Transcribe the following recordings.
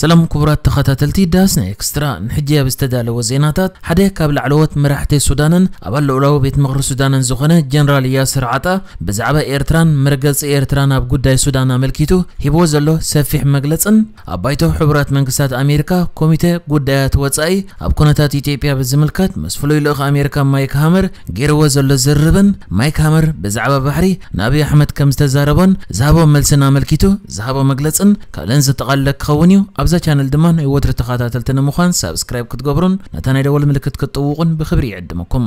ሰላም ክቡራት ተኸታተልቲ ዳስና ኤክስትራ፣ ንሕጂ ኣብ ዝተዳለወ ዜናታት፣ ሓደ ካብ ላዕለዎት መራሕቲ ሱዳንን ኣባል ልኡላዊ ቤት ምኽሪ ሱዳንን ዝኾነ ጀነራል ያስር ዓጣ ብዛዕባ ኤርትራን መርገጺ ኤርትራን ኣብ ጉዳይ ሱዳን ኣመልኪቱ ሂብዎ ዘሎ ሰፊሕ መግለጽን ኣብ ባይቶ ሕቡራት መንግስታት ኣሜሪካ ኮሚተ ጉዳያት ወጻኢ ኣብ ኩነታት ኢትዮጵያ ብዝምልከት ምስ ፍሉይ ልኡኽ ኣሜሪካ ማይክ ሃመር ገይርዎ ዘሎ ዝርርብን ማይክ ሃመር ብዛዕባ ባሕሪ ንኣብይ ኣሕመድ ከም ዝተዛረቦን ዝሃቦ መልስን ኣመልኪቱ ዝሃቦ መግለጽን ካልእን ዘጠቓለለ ክኸውን እዩ። ኣብዛ ቻነል ድማ ናይ ወትሪ ተኸታተልቲ ንምዃን ሳብስክራይብ ክትገብሩን ነታ ናይ ደወል ምልክት ክትጥውቑን ብኽብሪ ይዕድመኩም።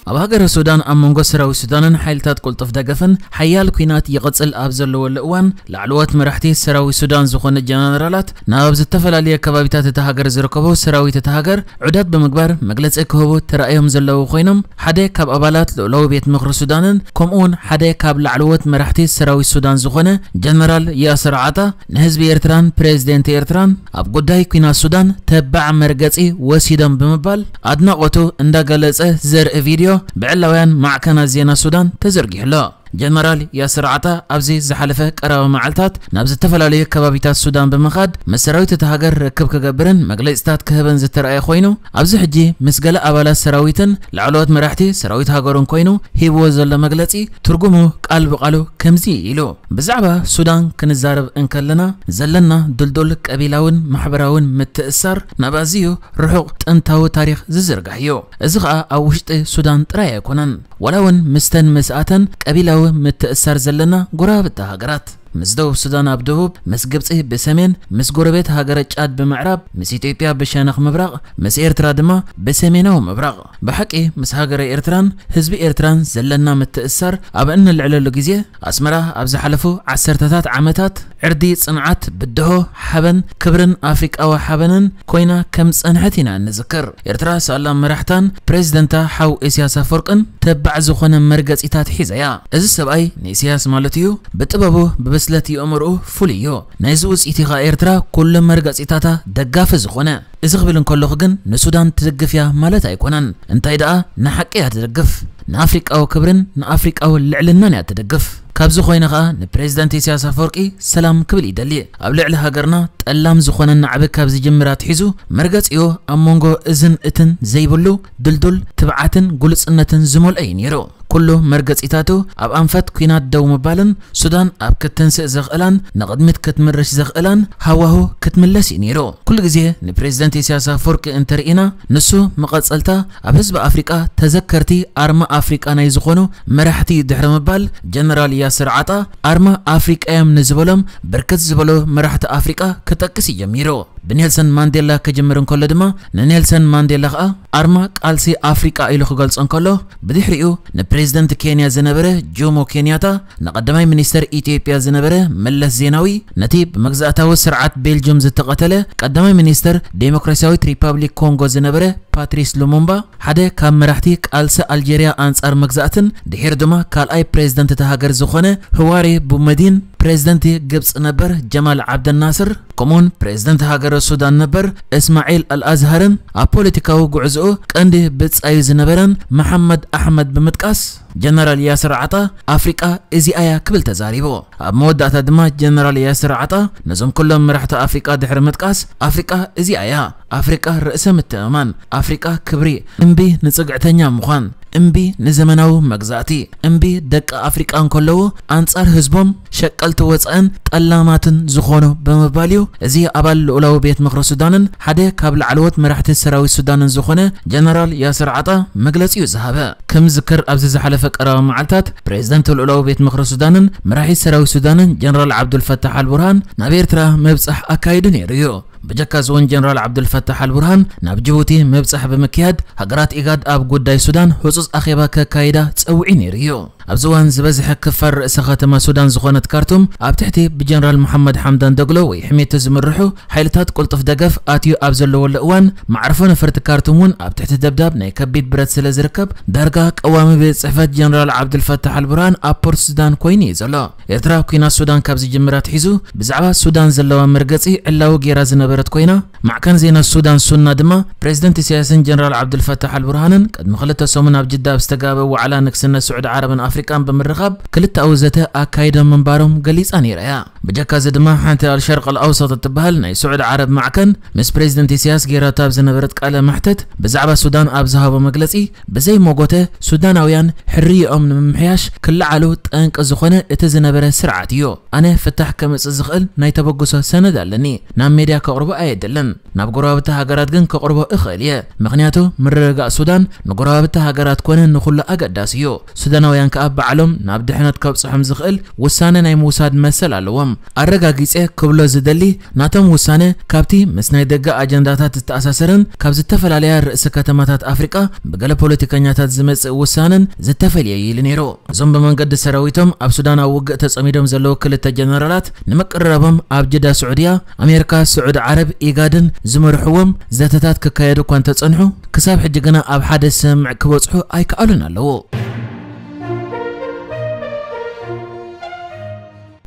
ኣብ ሃገረ ሱዳን ኣብ መንጎ ሰራዊት ሱዳንን ሓይልታት ቅልጡፍ ደገፍን ሓያል ኲናት ይቕጽል ኣብ ዘለወሉ እዋን፣ ላዕለዎት መራሕቲ ሰራዊት ሱዳን ዝኾነ ጀነራላት ናብ ዝተፈላለየ ከባቢታት እታ ሃገር ዝርከቡ ሰራዊት እታ ሃገር ዑደት ብምግባር መግለጺ ክህቡ ተራእዮም ዘለዉ ኮይኖም፣ ሓደ ካብ ኣባላት ልኡላዊ ቤት ምኽሪ ሱዳንን ከምኡ እውን ሓደ ካብ ላዕለዎት መራሕቲ ሰራዊት ሱዳን ዝኾነ ጀነራል ያስር ዓጣ ንህዝቢ ኤርትራን ፕሬዝደንት ኤርትራን ኣብ ጉዳይ ኲናት ሱዳን ተባዕ መርገጺ ወሲዶም ብምባል ኣድናቖቱ እንዳገለጸ ዘርኢ ቪድዮ ብዕላውያን ማዕከናት ዜና ሱዳን ተዘርጊሑ ኣሎ። ጀነራል ያስር ዓጣ ኣብዚ ዝሓለፈ ቀረባ መዓልታት ናብ ዝተፈላለዩ ከባቢታት ሱዳን ብምኻድ ምስ ሰራዊት እታ ሃገር ርክብ ክገብርን መግለጺታት ክህብን ዝተረኣየ ኮይኑ፣ ኣብዚ ሕጂ ምስ ገለ ኣባላት ሰራዊትን ላዕለዎት መራሕቲ ሰራዊት ሃገሩን ኮይኑ ሂብዎ ዘሎ መግለጺ ትርጉሙ ቃል ብቃሉ ከምዚ ኢሉ። ብዛዕባ ሱዳን ክንዛረብ እንከለና ዘለና ድልዱል ቀቢላውን ማሕበራውን ምትእሳር ናብ ኣዝዩ ርሑቕ ጥንታዊ ታሪኽ ዝዝርጋሕ እዩ። እዚ ኸኣ ኣብ ውሽጢ ሱዳን ጥራይ ኣይኮነን። ዋላ እውን ምስተን ምስኣተን ቀቢላዊ ምትእሳር ዘለና ጎረባብቲ ሃገራት፣ ምስ ደቡብ ሱዳን ኣብ ደቡብ፣ ምስ ግብጺ ብሰሜን፣ ምስ ጎረቤት ሃገረ ጫድ ብምዕራብ፣ ምስ ኢትዮጵያ ብሸነኽ ምብራቕ፣ ምስ ኤርትራ ድማ ብሰሜናዊ ምብራቕ። ብሓቂ ምስ ሃገረ ኤርትራን ህዝቢ ኤርትራን ዘለና ምትእሳር ኣብ እንልዕለሉ ግዜ፣ ኣስመራ ኣብ ዝሓለፉ ዓሰርተታት ዓመታት ዕርዲ ጽንዓት፣ ብድሆ፣ ሓበን፣ ክብርን ኣፍሪቃዊ ሓበንን ኮይና ከም ጸንሐት ኢና እንዝክር። ኤርትራ ሳላ መራሕታን ፕሬዝደንታ ሓው ኢሳያስ ኣፈወርቅን ተባዕ ዝኾነ መርገጺታት ሒዛ እያ። እዚ ሰብኣይ ንኢሳያስ ማለት እዩ፣ ብጥበቡ ብብስለት የእምርኡ ፍሉይ እዩ። ናይዚ ውጽኢት ኢኻ ኤርትራ ኩሉ መርገጺታታ ደጋፊ ዝኾነ። እዚ ክብል እንከለኹ ግን ንሱዳን ትድግፍ እያ ማለት ኣይኮነን። እንታይ ደኣ ንሓቂ እያ ትድግፍ። ንኣፍሪቃዊ ክብርን ንኣፍሪቃዊ ልዕልናን እያ ትድግፍ። ካብዚ ኮይነ ኸኣ ንፕሬዝደንት ኢሳያስ ኣፈወርቂ ሰላም ክብል ይደሊ። ኣብ ልዕሊ ሃገርና ጠላም ዝኾነ ናዕቢ ካብ ዝጅምር ኣትሒዙ መርገጺኡ ኣብ መንጎ እዝን እትን ዘይብሉ ድልዱል ትብዓትን ግሉጽነትን ዝመልኦ እዩ ነይሩ። ኩሉ መርገጺታቱ ኣብ ኣንፈት ኲናት ደው ምባልን ሱዳን ኣብ ክትንስእ ዘኽእላን ንቕድሚት ክትምርሽ ዘኽእላን ሃዋሁ ክትምለስ እዩ ነይሩ። ኩሉ ግዜ ንፕሬዝደንት ኢሳያስ ኣፈወርቂ እንተርኢና ንሱ መቐጸልታ ኣብ ህዝቢ ኣፍሪቃ ተዘከርቲ ኣርማ ኣፍሪቃ ናይ ዝኾኑ መራሕቲ ድሕሪ ምባል ጀነራል ያስር ዓጣ ኣርማ ኣፍሪቃ እዮም ንዝበሎም ብርክት ዝበሉ መራሕቲ ኣፍሪቃ ክጠቅስ እዩ ጀሚሩ። ብኔልሰን ማንዴላ ክጅምር እንከሎ ድማ ንኔልሰን ማንዴላ ኸኣ ኣርማ ቃልሲ ኣፍሪቃ ኢሉ ክገልጾ እንከሎ ብድሕሪኡ ንፕሬዝደንት ኬንያ ዝነበረ ጆሞ ኬንያታ፣ ንቀዳማይ ሚኒስተር ኢትዮጵያ ዝነበረ መለስ ዜናዊ፣ ነቲ ብመግዛእታዊ ስርዓት ቤልጅም ዝተቐተለ ቀዳማይ ሚኒስተር ዴሞክራሲያዊት ሪፓብሊክ ኮንጎ ዝነበረ ፓትሪስ ሉሙምባ፣ ሓደ ካብ መራሕቲ ቃልሲ ኣልጀርያ ኣንጻር መግዛእትን ድሒሩ ድማ ካልኣይ ፕሬዝደንት እታ ሃገር ዝኾነ ህዋሬ ቡመዲን፣ ፕሬዝደንት ግብጺ ነበር ጀማል ዓብደናስር፣ ከምኡውን ፕሬዝደንት ሃገረ ሱዳን ነበር እስማዒል ኣልኣዝሃርን ኣብ ፖለቲካዊ ጉዕዞኡ ቀንዲ ብጻዩ ዝነበረን መሓመድ ኣሕመድ ብምጥቃስ፣ ጀነራል ያስር ዓጣ ኣፍሪቃ እዚኣ እያ ክብል ተዛሪቡ። ኣብ መወዳእታ ድማ ጀነራል ያስር ዓጣ ነዞም ኩሎም መራሕቲ ኣፍሪቃ ድሕሪ ምጥቃስ፣ ኣፍሪቃ እዚኣ እያ፣ ኣፍሪቃ ርእሰ ምትእምማን፣ ኣፍሪቃ ክብሪ፣ እምቢ ንጽግዕተኛ ምዃን፣ እምቢ ንዘመናዊ መግዛእቲ፣ እምቢ ደቂ ኣፍሪቃ እንከለዉ ኣንጻር ህዝቦም ሸቀልቲ ወጻእን ጠላማትን ዝኾኑ ብምባል እዩ። እዚ ኣባል ልኡላዊ ቤት ምኽሪ ሱዳንን ሓደ ካብ ላዕለዎት መራሕቲ ሰራዊት ሱዳንን ዝኾነ ጀነራል ያስር ዓጣ መግለጺ እዩ ዝሃበ። ከም ዝዝከር ኣብዚ ዝሓለፈ ቀረባ መዓልታት ፕሬዝደንት ልኡላዊ ቤት ምኽሪ ሱዳንን መራሒ ሰራዊት ሱዳንን ጀነራል ዓብዱልፈታሕ ኣልቡርሃን ናብ ኤርትራ ምብጻሕ ኣካይዱ ነይሩ እዩ። ብጀካ እዚ እውን ጀነራል ዓብዱልፈታሕ ኣልቡርሃን ናብ ጅቡቲ ምብጻሕ ብምክያድ ሃገራት ኢጋድ ኣብ ጉዳይ ሱዳን ህጹጽ ኣኼባ ከካይዳ ጸዊዑ ነይሩ እዩ። ኣብዚ እዋን ዝበዝሐ ክፋል ርእሰ ከተማ ሱዳን ዝኾነት ካርቱም ኣብ ትሕቲ ብጀነራል መሓመድ ሓምዳን ደግሎ ወይ ሕሜቲ ዝምርሑ ሓይልታት ቅልጡፍ ደገፍ ኣትዩ ኣብ ዘለወሉ እዋን መዕርፎ ነፈርቲ ካርቱም እውን ኣብ ትሕቲ ደብዳብ ናይ ከቢድ ብረት ስለ ዝርከብ ዳርጋ ቀዋሚ ቤት ጽሕፈት ጀነራል ዓብዱልፈታሕ ኣልቡርሃን ኣብ ፖርት ሱዳን ኮይኑ እዩ ዘሎ። ኤርትራ ኲናት ሱዳን ካብ ዝጅምር ኣትሒዙ ብዛዕባ ሱዳን ዘለዋ መርገጺ ዕላዊ ገይራ ዝነበረት ኮይና፣ ማዕከን ዜና ሱዳን ሱና ድማ፣ ፕሬዝደንት ኢሳያስን ጀነራል ዓብዱልፈታሕ ኣልቡርሃንን ቅድሚ ክልተ ሰሙን ኣብ ጅዳ ኣብ ዝተጋበ ዋዕላ ንግስነት ስዑዲ ዓረብን ኣፍሪቃን ብምርኻብ ክልተኣዊ ዘተ ኣካይዶም ምንባሮም ገሊጻ ነይራ እያ። ብጀካ እዚ ድማ፣ ሓንቲ ኣልሸርቅ ኣልኣውሰጥ እትበሃል ናይ ስዑዲ ዓረብ ማዕከን ምስ ፕሬዝደንት ኢሳያስ ጌራቶ ኣብ ዝነበረት ቃለ መሕተት፣ ብዛዕባ ሱዳን ኣብ ዝሃቦ መግለጺ፣ ብዘይ ሞጎተ ሱዳናውያን ሕርይኦም ንምምሕያሽ ክለዓሉ ጠንቂ ዝኾነ እቲ ዝነበረ ስርዓት እዩ። ኣነ ፍታሕ ከምጽእ ዝኽእል ናይ ተበግሶ ሰነድ ኣለኒ፣ ናብ ሜድያ ከቕርቦ ኣየድልን። ናብ ጎረባብቲ ሃገራት ግን ከቕርቦ እኽእል እየ። ምኽንያቱ፣ ምርግጋእ ሱዳን ንጎረባብቲ ሃገራት ኮነ ንኹሉ ኣገዳሲ እዩ። ሱዳናውያን ከኣ ባዕሎም ናብ ድሕነት ከብጽሖም ዝኽእል ውሳነ ናይ ምውሳድ መሰል ኣለዎም። ኣረጋጊጸ ክብሎ ዝደሊ፣ ናቶም ውሳነ ካብቲ ምስ ናይ ደገ ኣጀንዳታት ዝተኣሳሰርን ካብ ዝተፈላለያ ርእሲ ከተማታት ኣፍሪቃ ብገለ ፖለቲከኛታት ዝመጽእ ውሳነን ዝተፈልየ እዩ ኢሉ ነይሩ። እዞም ብመንገዲ ሰራዊቶም ኣብ ሱዳን ኣብ ውግእ ተጸሚዶም ዘለዉ ክልተ ጀነራላት ንምቅርራቦም ኣብ ጅዳ ስዑድያ፣ ኣሜሪካ፣ ስዑዲ ዓረብ፣ ኢጋድን ዝመርሕዎም ዘተታት ክካየዱ እኳ እንተጸንሑ፣ ክሳብ ሕጂ ግና ኣብ ሓደ ስምምዕ ክበጽሑ ኣይከኣሉን ኣለዉ።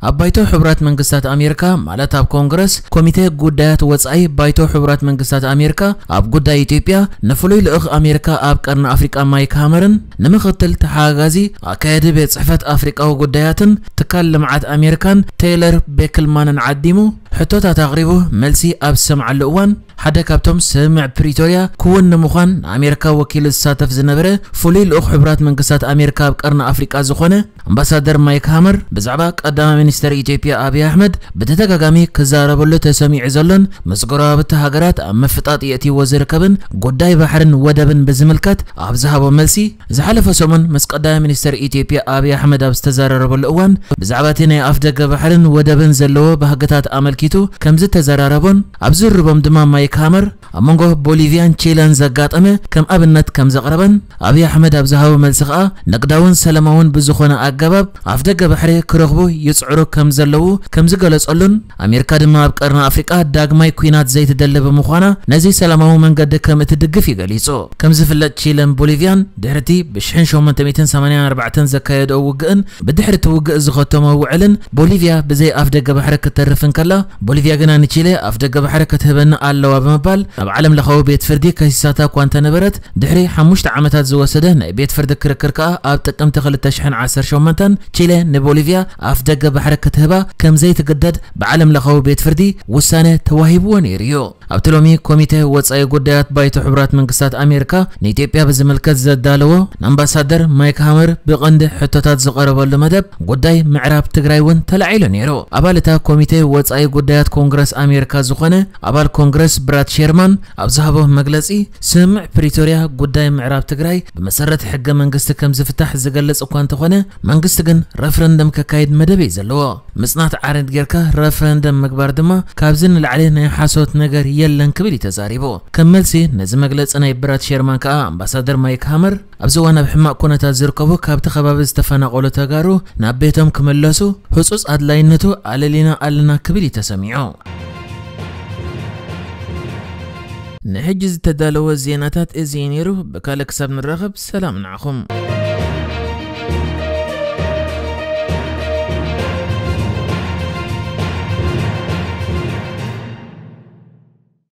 ኣብ ባይቶ ሕቡራት መንግስታት ኣሜሪካ፣ ማለት ኣብ ኮንግረስ፣ ኮሚቴ ጉዳያት ወጻኢ ባይቶ ሕቡራት መንግስታት ኣሜሪካ ኣብ ጉዳይ ኢትዮጵያ ንፍሉይ ልኡኽ ኣሜሪካ ኣብ ቀርኒ ኣፍሪቃ ማይክ ሃመርን ንምክትል ተሓጋጋዚ ኣካያዲ ቤት ጽሕፈት ኣፍሪቃዊ ጉዳያትን ትካል ልምዓት ኣሜሪካን ቴይለር ቤክልማንን ዓዲሙ ሕቶታት ኣቕሪቡ መልሲ ኣብ ዝሰምዓሉ እዋን፣ ሓደ ካብቶም ስምምዕ ፕሪቶርያ ክውን ንምዃን ንኣሜሪካ ወኪሉ ዝሳተፍ ዝነበረ ፍሉይ ልኡኽ ሕቡራት መንግስታት ኣሜሪካ ኣብ ቀርኒ ኣፍሪቃ ዝኾነ ኣምባሳደር ማይክ ሃመር ብዛዕባ ቀዳማይ ሚኒስተር ኢትዮጵያ ኣብይ ኣሕመድ ብተደጋጋሚ ክዛረበሉ ተሰሚዑ ዘሎን ምስ ጎረባብቲ ሃገራት ኣብ ምፍጣጥ የእትይዎ ዝርከብን ጉዳይ ባሕርን ወደብን ብዝምልከት ኣብ ዝሃቦ መልሲ፣ ዝሓለፈ ሰሙን ምስ ቀዳማይ ሚኒስተር ኢትዮጵያ ኣብይ ኣሕመድ ኣብ ዝተዘራረበሉ እዋን ብዛዕባ እቲ ናይ ኣፍደገ ባሕርን ወደብን ዘለዎ ባህግታት ኣመልኪቱ ከም ዝተዘራረቦን ኣብ ዝርርቦም ድማ ማይክ ሃመር ኣብ መንጎ ቦሊቪያን ቺለን ዘጋጠመ ከም ኣብነት ከም ዘቕረበን ኣብይ ኣሕመድ ኣብ ዝሃቦ መልሲ ከኣ ንግዳውን ሰላማውን ብዝኾነ ኣገባብ ኣፍደገ ባሕሪ ክረኽቡ ይጽዕሩ ከም ዘለዉ ከም ዝገለጸሉን ኣሜሪካ ድማ ኣብ ቀርኒ ኣፍሪቃ ዳግማይ ኲናት ዘይትደሊ ብምዃና ነዚ ሰላማዊ መንገዲ ከም እትድግፍ እዩ ገሊጹ። ከም ዝፍለጥ ቺለን ቦሊቪያን ድሕርቲ ብ ሸሞንተ ሚእትን ሰማንያን ኣርባዕተን ዘካየደኦ ውግእን ብድሕሪ እቲ ውግእ ዝኸተሞ ውዕልን ቦሊቪያ ብዘይ ኣፍደገ ባሕሪ ክትተርፍ እንከላ፣ ቦሊቪያ ግና ንቺለ ኣፍደገ ባሕሪ ክትህበኒ ኣለዋ ብምባል ናብ ዓለም ለኻዊ ቤት ፍርዲ ከሲሳታ እኳ እንተነበረት፣ ድሕሪ ሓሙሽተ ዓመታት ዝወሰደ ናይ ቤት ፍርዲ ክርክር ከኣ ኣብ ጥቅምቲ ክልተ ሽሕን ዓሰርተ ሸሞንተን ቺለ ንቦሊቪያ ኣፍደገ ባሕሪ ክትህባ ከም ዘይትግደድ ብዓለም ለኻዊ ቤት ፍርዲ ውሳነ ተዋሂብዎ ነይሩ እዩ። ኣብቲ ሎሚ ኮሚቴ ወጻኢ ጉዳያት ባይቶ ሕቡራት መንግስታት ኣሜሪካ ንኢትዮጵያ ብዝምልከት ዘዳለዎ ንኣምባሳደር ማይክ ሃመር ብቐንዲ ሕቶታት ዝቐረበሉ መደብ ጉዳይ ምዕራብ ትግራይ እውን ተላዒሉ ነይሩ። ኣባል እታ ኮሚቴ ወጻኢ ጉዳያት ኮንግረስ ኣሜሪካ ዝኾነ ኣባል ኮንግረስ ብራድ ሼርማን ኣብ ዝሃቦ መግለጺ፣ ስምምዕ ፕሪቶርያ ጉዳይ ምዕራብ ትግራይ ብመሰረት ሕገ መንግስቲ ከም ዝፍታሕ ዝገልጽ እኳ እንተኾነ፣ መንግስቲ ግን ረፍረንደም ከካይድ መደብ እዩ ዘለዎ። ምጽናት ዓርንት ጌርካ ረፍረንደም ምግባር ድማ ካብዚ ንላዕሊ ናይ ሓሶት ነገር የለን ክብል እዩ ተዛሪቡ። ከም መልሲ ነዚ መግለጺ ናይ ብራድ ሼርማን ከኣ ኣምባሳደር ማይክ ሃመር ኣብዚ እዋን ኣብ ሕማቕ ኩነታት ዝርከቡ ካብቲ ከባቢ ዝተፈናቐሉ ተጋሩ ናብ ቤቶም ክምለሱ ህጹጽ ኣድላይነቱ ኣለሊና ኣለና ክብል እዩ ተሰሚዑ። ንሕጂ ዝተዳለወ ዜናታት እዚ እዩ ነይሩ። ብካልእ ክሳብ ንራኸብ ሰላም ንዓኹም።